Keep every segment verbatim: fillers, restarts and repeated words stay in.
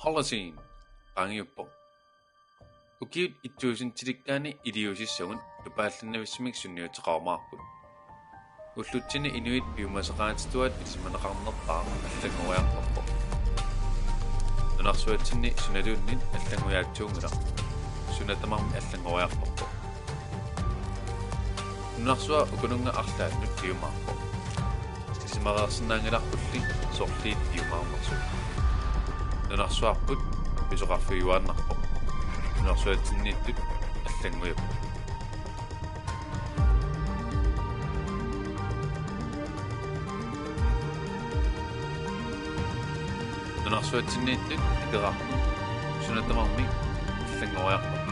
Holocene qaangiuppoq. Ukiut et tusindilikkaanni iliuusissagut tupaallannavissamik sunniuteqarumaarput. Ullutsinni inuit piumasaqaatituaat ilisimaneqarnerpaaq allanngoriartorpoq. Nunarsuatsinni sunaluunniit allanngujaatsuunngilaq. Suna tamarmi allanngoriartorpoq. Nunarsuaq ukununnga arlaannut piumaarpoq. Ilisimareersinnaanngilarpulli sorliit piumaarnersut. Nunarsuarput pisoqarfigiuaannarpoq. Nunarsuatsinniittut allanngujapput. Nunarsuatsinniittut akerarput. Suna tamarmi allanngoriartorpoq.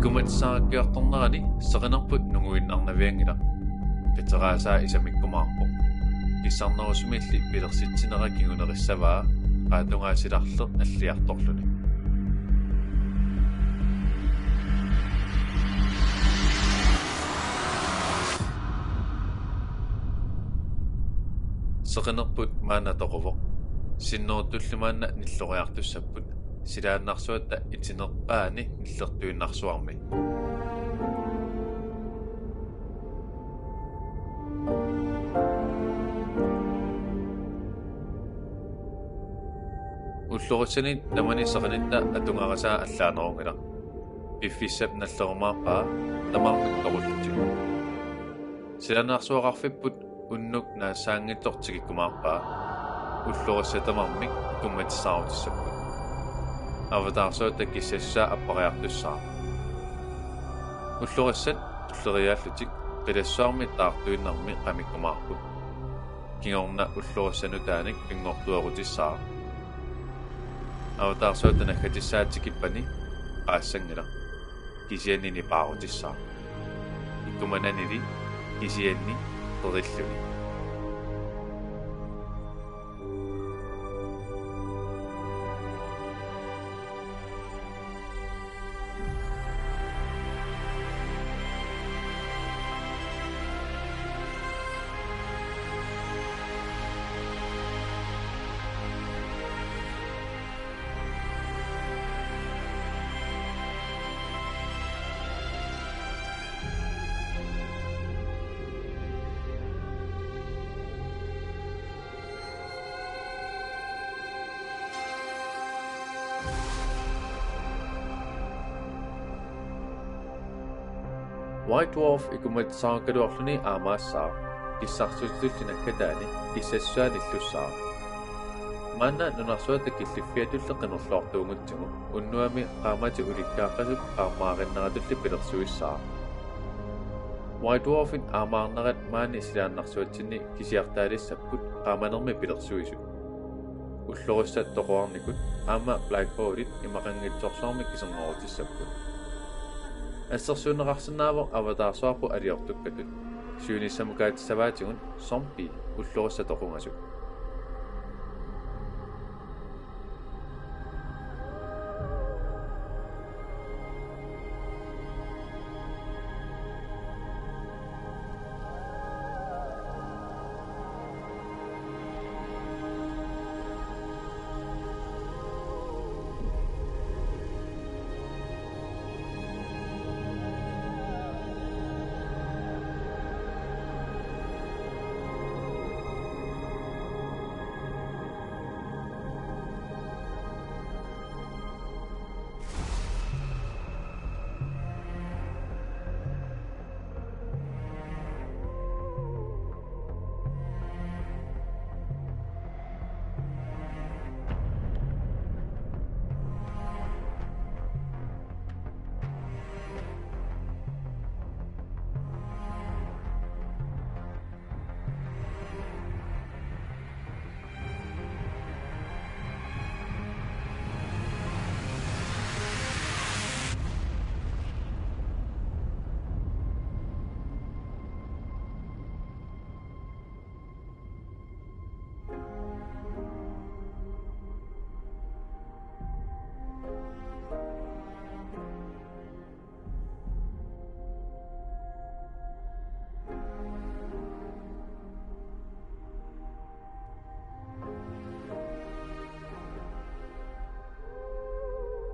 Ikumatissaarakkiartornerani seqinerput nunguinnarnavianngilaq. Qiteriaasaa isamikkumaarpoq. Kissarnerusumilli pilersitsinera kingunerissavaa qaatungaa silarleq alliartorluni. Seqinerput maanna toquvoq. Sinneruttulli maanna nilloriartussapput. Silaannarsuatta itinerpaani nillertuinnarsuarmi. Ullorissani tamani seqinitta atugarisaa allaanerunngilaq. Piffissap nallerumaarpaa tamarmik toqullutigu. Silaannarsuaqarfipput unnuk naassaanngitsoq tikikkumaarpaa. Ullorissat tamarmik ikummatissaarutissapput. Avataarsuatta kissassusaa appariartussaaq. Ullorissat tulleriiaallutik qilassuarmi taartuinnarmi qamikkumaarput. Kingorna ullorissap nutaanik pinngortuerutissaaq. Avataarsuatta naggatissaa tikippani qaassanngilaq. Kisianni nipaarutissaaq. Ikkumananili kisianni qerilluni. White Dwarf ikummatissaarakkaluarluni aamaassaaq, kissarsuutitulli naggataani kissassusaa nillussaaq. Maanna nunarsuatta killiffiatulli qinerluartuugutsigu unnuami qaammatit ulikkaaqqasut qaammarinneratulli pilersuissaaq. White Dwarfit aamaarnerat maani silaannarsuatsinni kisiartaalissapput qaamanermi pilersuisut. Ullorissat toquarnikut aamma Black Holelit imaqanngitsorsuarmik kiserngorutissapput. Assersuunneqarsinnaavoq avataarsuarput aliortukkatut. Siunissamukaassavaatigut zombie ullorissat toqungasut.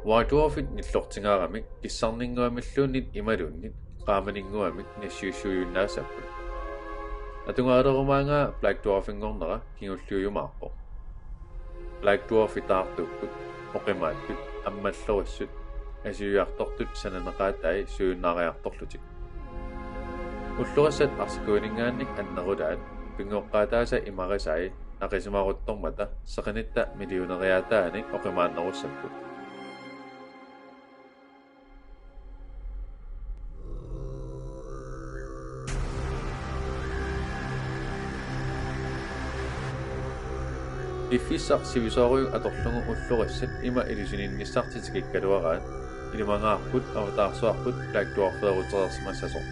White Dwarfit nillortingaaramik kissarninnguamilluunniit imaluunniit qaamaninnguamik nassiussuujunnaassapput. Atugaalerumaarpaa Black Dwarfinngornera kingulliujumaarpoq. Black Dwarfit taartuupput oqimaatsut, ammallorissut, asiojartortut sananeqaatai suujunnaariartorlutik. Ullorissat arsikuuninngaanniit annerulaat pinngoqqaataasa imarisai naqisimaruttormata seqinitta millioneriaataanik oqimaannerussapput. Piffissaq sivisoorujuk atorlugu ullorissat ima ilusininnissaat tikikkaluaraat, ilimagaarput avataarsuarput Black Dwarferutereersimassasoq.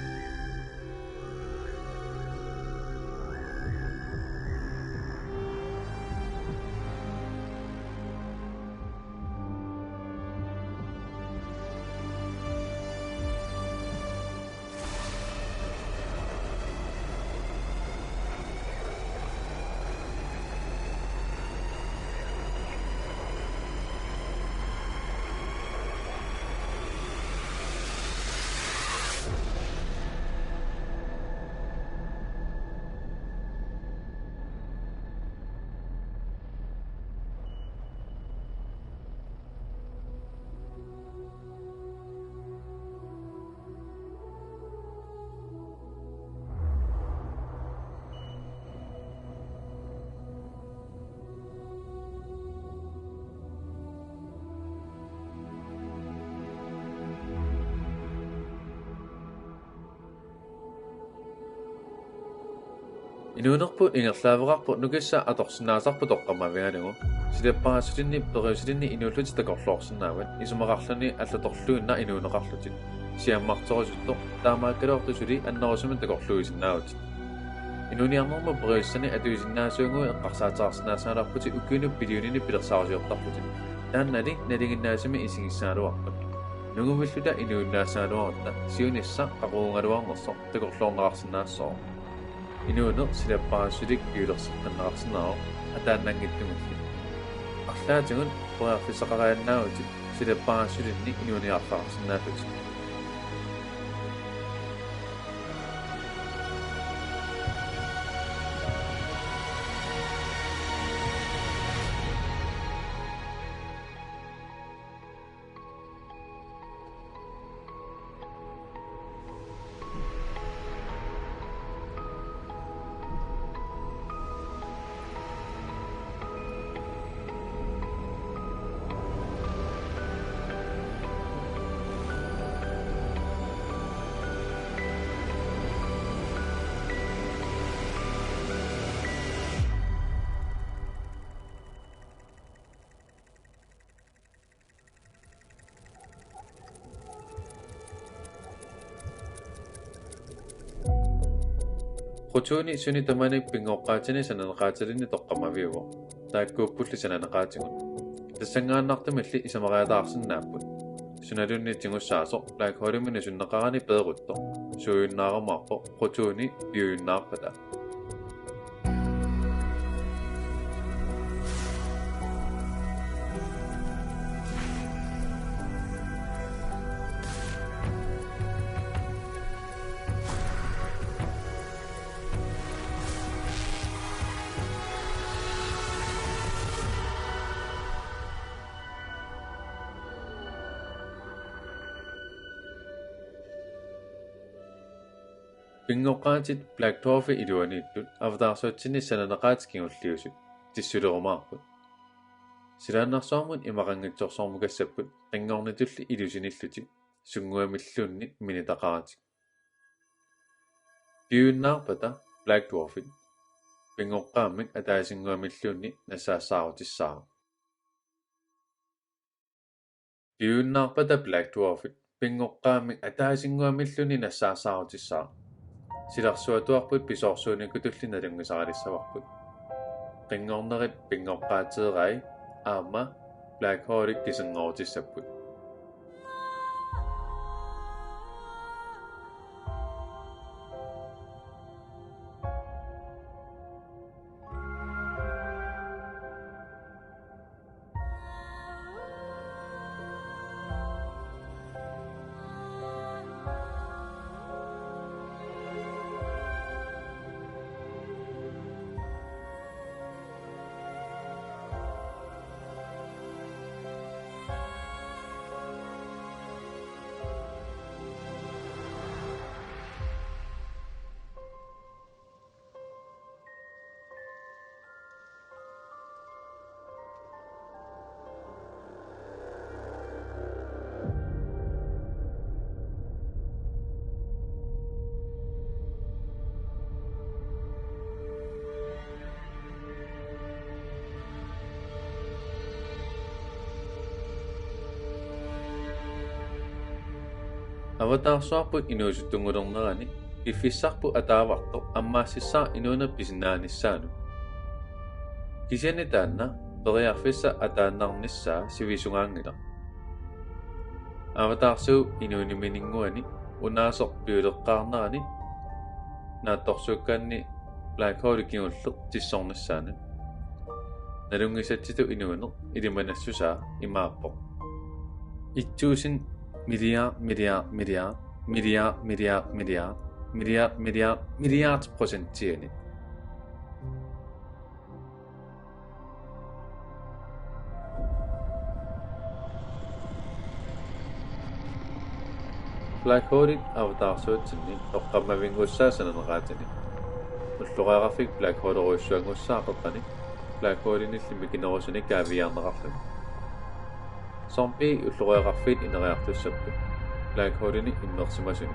Inuunerput ingerlaaveqarpoq nukissaq atorsinnaasarput toqqammavigalugu. Silapparaassutinni periuseqarlutik inuullutik takorloorsinnaavat, isumaqarluni allatorluinnaq inuuneqarlutik. Siammarterusuttoq, taamaakkaluartoq suli annerusumik takorluuisinnaavutit. Inuuniarnermut periuseqarluni atuisinnaasuuguit eqqarsaateqarsinnaassavarput ukiuni billioninik pilersaarusiortarputit. Taannali nalinginnaasumik isigissagaluarpat. Nunguvilluta inuinnaasagaluarutta siunissaq qaqugugaluarnersoq takorloorneqarsinnaassaaq. Inuuneq silapparaassutik piulerseqqinneqarsinnaavoq ataannanngitsumilli. Arlaatigut periarfissaqariaannaavutit silapparaassutinni inuuniarfeqarsinnaallutit. Protonit suni tamanik pinngoqqaatini sananeqaatilinnut toqqammaviuvoq. Taakkuuppulli sananeqaatigut. Tassanngaannartumilli isumariataarsinnaapput. Sunaluunniit tigussaasoq Black Hole-imut sunneqarani peeruttoq. Suujunnaarumaarpoq protonit piujunnaarpata. Pinngoqqaatit Black Dwarfit iluaniittut avataarsuatsinni sananeqaatit kingulliusut tissulerumaarput. Silaannarsuarmut imaqanngitsorsormukassapput qinngornitulli ilusinillutik sunnguamilluunniit minitaqaratik. Piujunnaarpata Black Dwarfit pinngoqqaammik ataasinnguamilluunniit nassaassaarutissavaa. Piujunnaarpata Black Dwarfit pinngoqqaammik ataasinnguamilluunniit nassaassaarutissavaa. Silarsuatuarput pisoorsuunikutulli nalunngisaqalissavarput. Qinngornerit pinngoqqaateerai aamma Black Hole-it kiserngorutissapput. Avataarsuarput inuusuttunngulernerani piffissarput ataavartoq ammaassissaaq inuuneq pisinnaanissaanut. Kisianni taanna periarfissaq ataannarnissaa sivisugaanngilaq. Avataarsuup inuunerminnguani unaasoq piuleqqaarnerani naatsorsuukkaanni Black Hole kingulleq tissornissaanut. Nalunngisatsitut inuuneq ilimanassusaa imaappoq: Et tusind milliard, milliard, milliard, milliard, milliard, milliard, milliard, milliard, milliard procentianit. Black Hole-it avataarsuatsinni toqqammavinngussaaq sananeqaatini. Ulloriaqarfik Black Hole-erujussuanngussaaq qeqqani Black Hole-inillu mikinerusunik kaaviiaarneqarluni. Zombie ulloriaqarfiit ineriartussapput Black Hole-inik immersimasuni.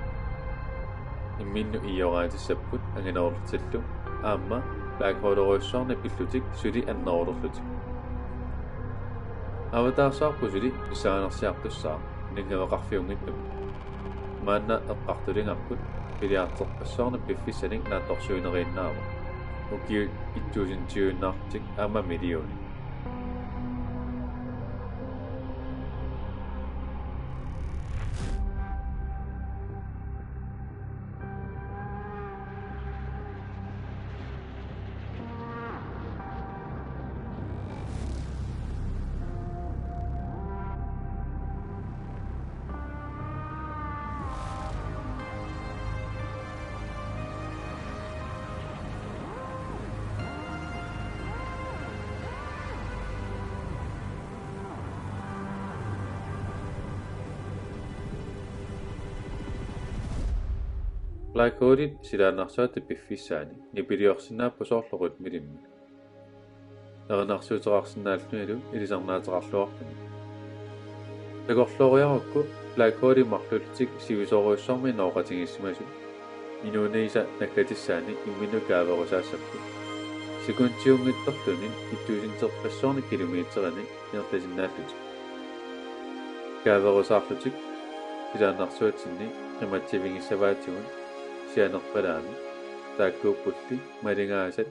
Imminnut iioraatissapput anginerullutillu aamma Black Hole-erujussuarnik pillutik suli annerulerlutik. Avataarsuarput suli pissanganarsiartussaaq uninngaveqarfiunngitsumik. Maanna eqqartuligarput milliarderpassuarnik piffissanik naatsorsuineriinnaavoq. Ukiut et tusind tyvennaartik aamma millioner. Black Hole-it silaannarsuatta piffissaani nipiliorsinnaapput soorlu rytmilimmik. Erinarsuuteqarsinnaallunilu ilisarnaateqarluarluni. Takorlooriarukku Black Hole-it marluullutik sivisoorujussuarmik nooqatigiissimasut inuuniisa nakkatissaanni imminnut kaaverusaassapput. Sekundiunngitsorluunniit et tusinderpassuarnik kilometerinik ingerlasinnaallutik. Kaaverusaarlutik silaannarsuatsinni qimatsivigissavaatigut sianerpalaamik, taakkuuppulli malingaasat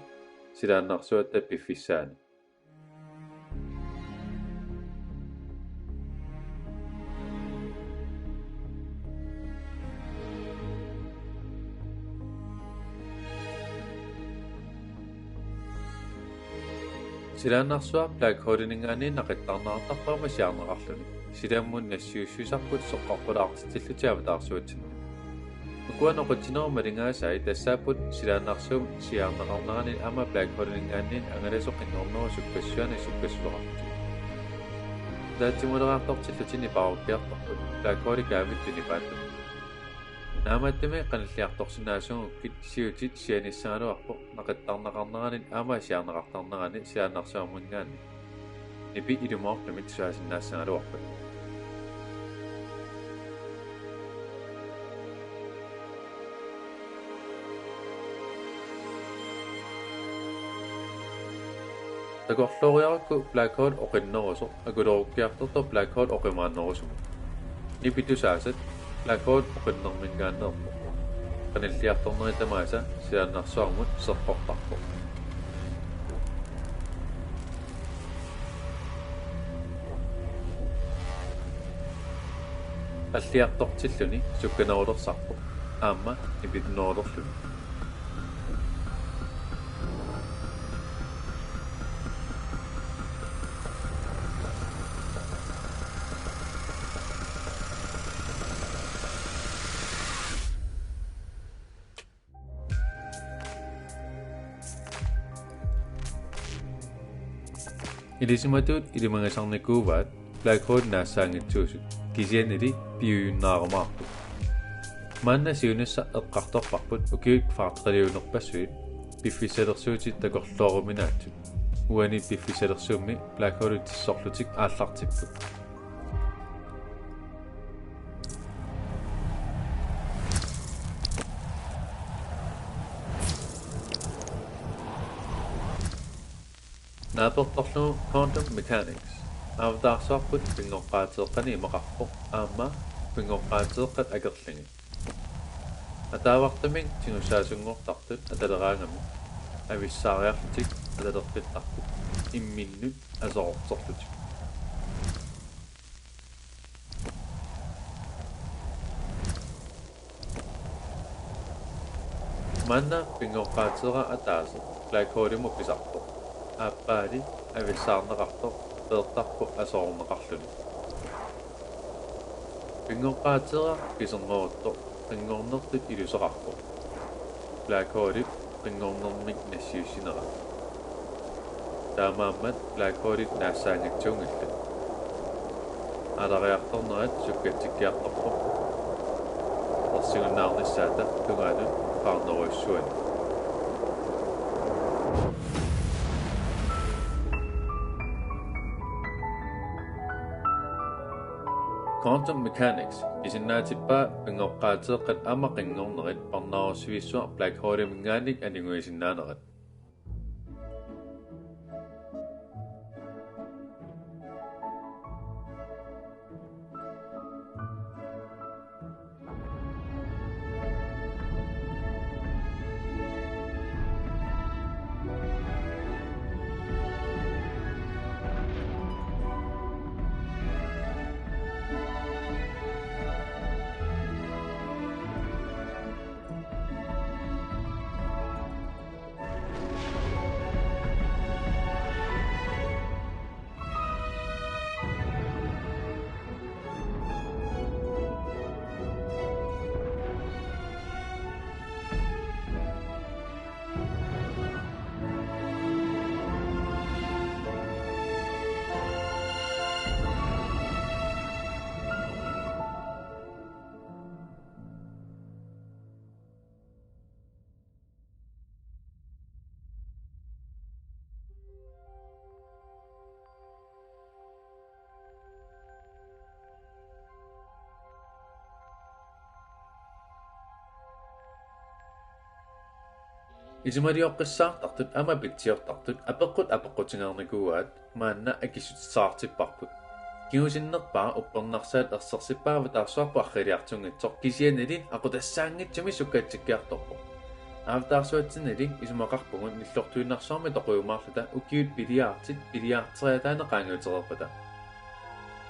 silaannarsuatta piffissaani. Silaannarsuaq Black Hole-iningaanniit naqittarneqartarpoq aamma siaarneqarluni. Silammut nassiussisarput seqqorpalaartitsillutik avataarsuatsinni. Ukua noqutsinerup malingaasai tassaapput silaannarsuup siaarneqarnerani aamma Black Hole-iningaanniit angalasoq qinngornerup sukkassuani sukkassuseqarlutik. Ataatsimoorartortillutik nipaarukkiartorput Black Hole-it kaavittut nipaattut. Naammattumik qanilliartorsinnaasugukkit siutit sianissagaluarpoq naqittarneqarnerani aamma siaarneqartarnerani silaannarsuarminngaanniit. Nipi ilumoortumik tusaasinnaassagaluarpat. Takorlooriarukku Black Hole oqinnerusoq akulerukkiartortoq Black Hole oqimaannerusumut. Nipi tusaasat Black Hole oqinnerminngaanneerpoq. Qanilliartornerit tamaasa silaannarsuarmut seqqortarpoq. Alliartortilluni sukkanerulersarpoq aamma nipitunerulerluni. Ilisimatuut ilimagisarnikuuaat Black Hole naassaanngitsuusut, kisiannili piujunnaarumaapput. Maanna siunissaq eqqartorparput ukiut kvartrillionerpassuit piffissalersuutit takorlooruminaatsut. Uani piffissalersuummi Black Hole tissorlutik aallartipput. Naapertorlugu quantum mechanics. Avataarsuarput pinngoqqaateeqqani imaqarpoq aamma Pinngoqqaateeqqat akerlugit. Ataavartumik tigusaasunngortartut ataleraangamik avissaariarlutik ataleqqittarput imminnut aserorterlutik. Maanna pinngoqqaateeraq ataaseq black holimut pisarpoq. Aappaali avissaarneqartoq peertarpoq aserorneqarluni. Pinngoqqaateeraq piserneruttoq qinngornertut iluseqarpoq. Black holip qinngornermik nassiussinera. Taamaammat black holit naassaanngitsuunngillat. Aalariartornerat sukkatsikkiartorpoq. Ersigunnaarnissaata tungaanut qaarnerujussuani. Quantum mechanics pisinnaatippaa pinngoqqaateeqqat aamma qinngornerit parnaarussivissuaq black holiminngaanniit aniguisinnaanerat. Isumalioqqissaartartut aamma pitsiortartut apeqqut apeqqutigereernikuuaat maanna akissutissaqartipparput. Kingusinnerpaaq uppernarsaat ersersippaa avataarsuarput arriiliartunngitsoq kisiannili aqutassaanngitsumik sukkatsikkiartorpoq. Avataarsuatsinnili isumaqarpugut nillortuinnarsuarmi toqujumaarluta ukiut milliardit milliarderiataanni qaangiutereerpata.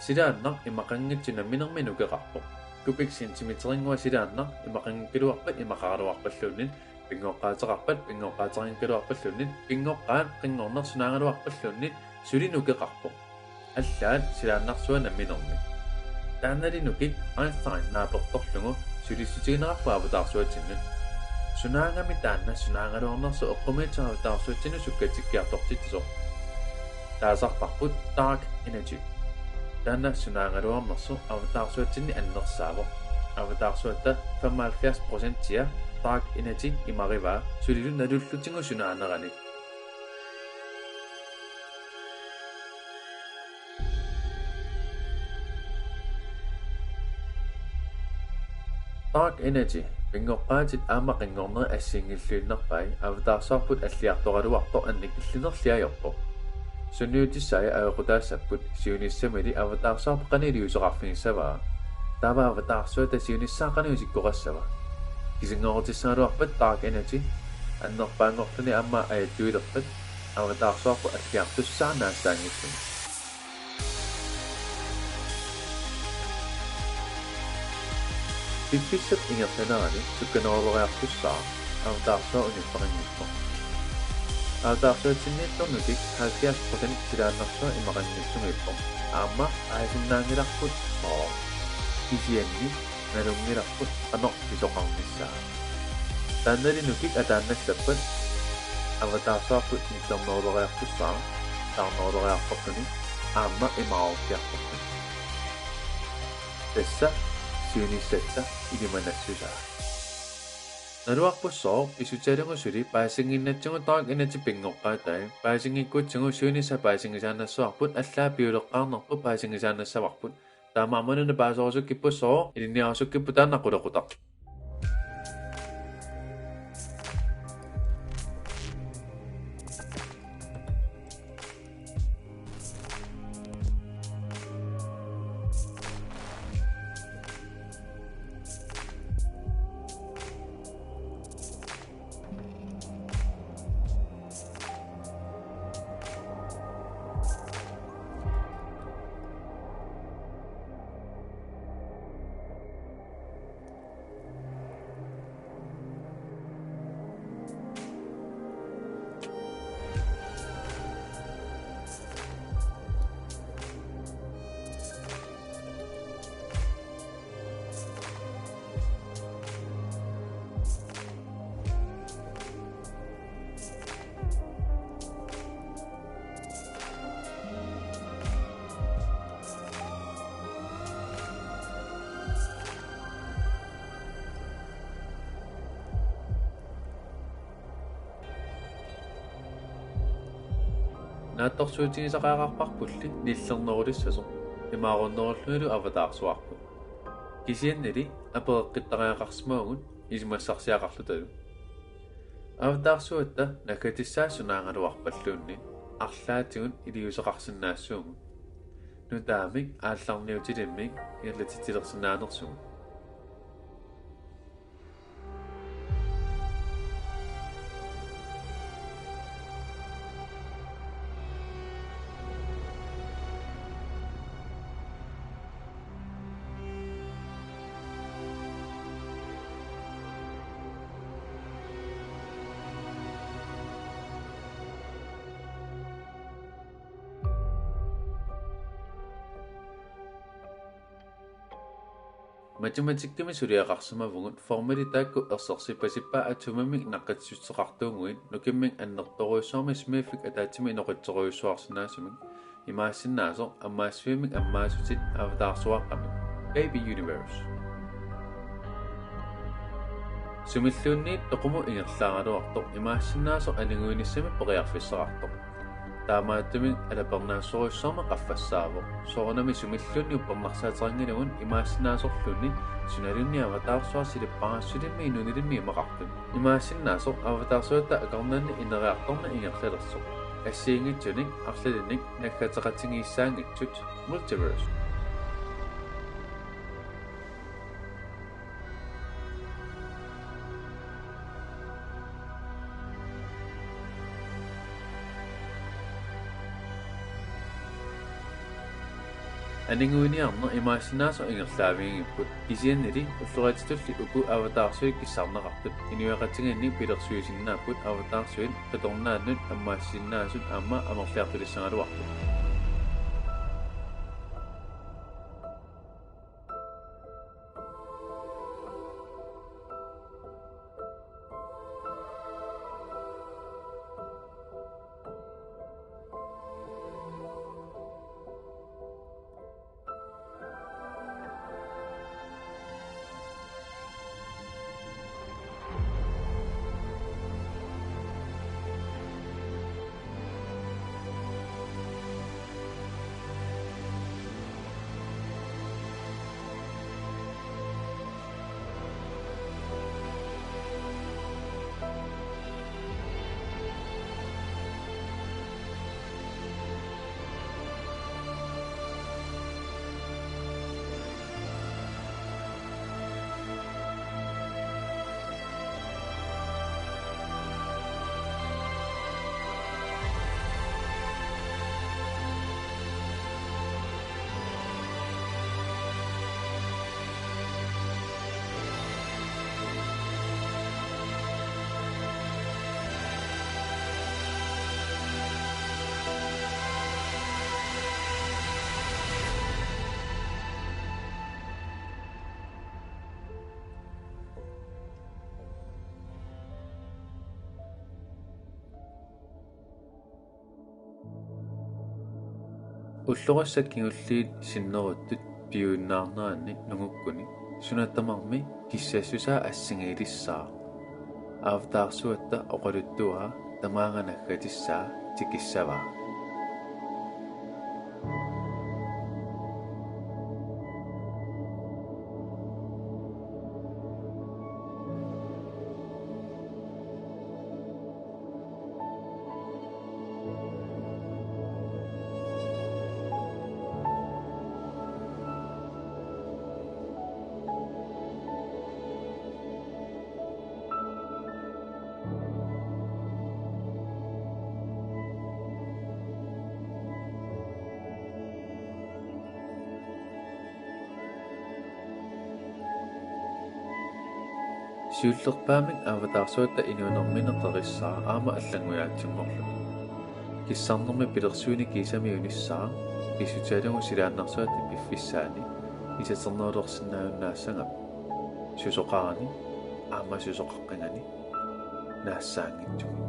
Silaannaq imaqanngitsoq namminermi nukeqarpoq. Kubikcentimeterinngua silaannaq imaqanngikkaluarpat imaqaraluarpalluunniit pinngoqqaateqarpat pinngoqqaateqanngikkaluarpalluunniit pinngoqqaat qinngorneq sunaagaluarpalluunniit suli nukeqarpoq. Allaat silaannarsuaq namminermi. Taannali nukik Einstein naapertorlugu sulissutigineqarpoq avataarsuatsinnut. Sunaagami taanna sunaagaluarnersoq eqqumiitsoq avataarsuatsinnut sukkatsikkiartortitsisoq? Taasarparput dark energy. Taanna sunaagaluarnersoq avataarsuatsinni annersaavoq. Avataarsuatta femoghalvfjerds procentia dark energy imarivaa sulilu nalullutigu sunaanerani. Dark energy, pinngoqqaatit aamma qinngornerit assigiinngilluinnarpai avataarsuarput alliartoraluartoq annikillinerli ajorpoq. Sunniutissai ajoqutaassapput siunissamili avataarsuarput qanoq iliuuseqarfigissavaa. Taava avataarsuata siunissaa qanoq isikkoqassava? Kisinngoorutissagaluarpat dark energy annerpaanngorluni aamma ajattuilerpat avataarsuarput alliartussaaq naassaanngitsumik. Piffissap ingerlanerani sukkaneruleriartussaaq avataarsuaq uniffeqanngippoq. Avataarsuatsinniittoq nukik halvfjerds procent silaannarsuaq imaqanngitsugiippoq. Aamma aasinnaanngilarput soorlu. Kisianni nalunngilarput qanoq pisoqarnissaa. Taannali nukik ataannassappat avataarsuarput nittarneruleriartussaaq, taarneruleriartorluni aamma imaarukkiartorluni. Tassa siunissatta ilimanassusaa. Naluarput sooq pissutigalugu suli paasinnginnatsigu dark energy pinngoqqaatai, paasinngikkutsigulu siunissaq paasinngisaannassavarput, allaat piuleqqaarnerput paasinngisaannassavarput. Taamaammat una paaserusukkipput sooq, ilinniarusukkippugut taanna qulequtaq. Naatsorsuutigisaqaaqarparpulli nillernerulissasoq, imaarunnerullunilu avataarsuarput. Kisiannili apereqqittariaqarsimavugut isumassarsiaqarlutalu. Avataarsuatta naggatissaa sunaagaluarpalluunniit arlaatigut iliuuseqarsinnaassaagut. Nutaamik aallarniutilimmik ingerlatitsilersinnaanersugut. Matematikkimi suliaqarsimavugut formeli taakku ersersippasippaat atomimik naqqittussuteqartuuguit nukimmik annertoorujussuarmik Smithip ataatsimik inoqitsorujussuarsinnaasumik, imaassinnaasoq ammaassivimmik ammaassutit avataarsuaqqamik. Baby Universe. Sumilluunniit toqumut ingerlaaraluartoq imaassinnaasoq aniguinissamik periarfissaqartoq. Taamaattumik alapernaassorujussuarmik qaffassaavoq. Soorunami sumilluunniit uppernarsaateqanngilagut imaassinnaasorluunniit sunaluunniit avataarsuaq silipparassulimmik inuunilimmik imaqartut. Imaassinnaasoq avataarsuatta akornanni ineriartorneq ingerlalersoq. Assigiinngitsunik arlalinnik naggateqatigiissaanngitsut. Multiverse. Aniguiniarneq imaassinnaasoq ingerlaavigigipput, kisiannili ulloriatsatulli uku avataarsuit kissarneqartut inuiaqatigiinni pilersuisinnaapput avataarsuit qitornaannut ammaassisinnaasut aamma amerliartulissagaluartut. Ullorissat kingulliit sinneruttut piujunnaarneranni nungukkuni suna tamarmi kissassusaa assigiilissaaq. Avataarsuatta oqaluttuaa tamaanga naggatissaa tikissavaa. Siullerpaamik avataarsuatta inuunerminni qerissaaq aamma allanngujaatinngorluni. Kissarnermi pilersuini kiisami unissaaq, pissutigalugu silaannarsuatta piffissaani isaternerulersinnaajunnaassagami. Susoqarani aamma susoqaqqigani naassaanngitsumik.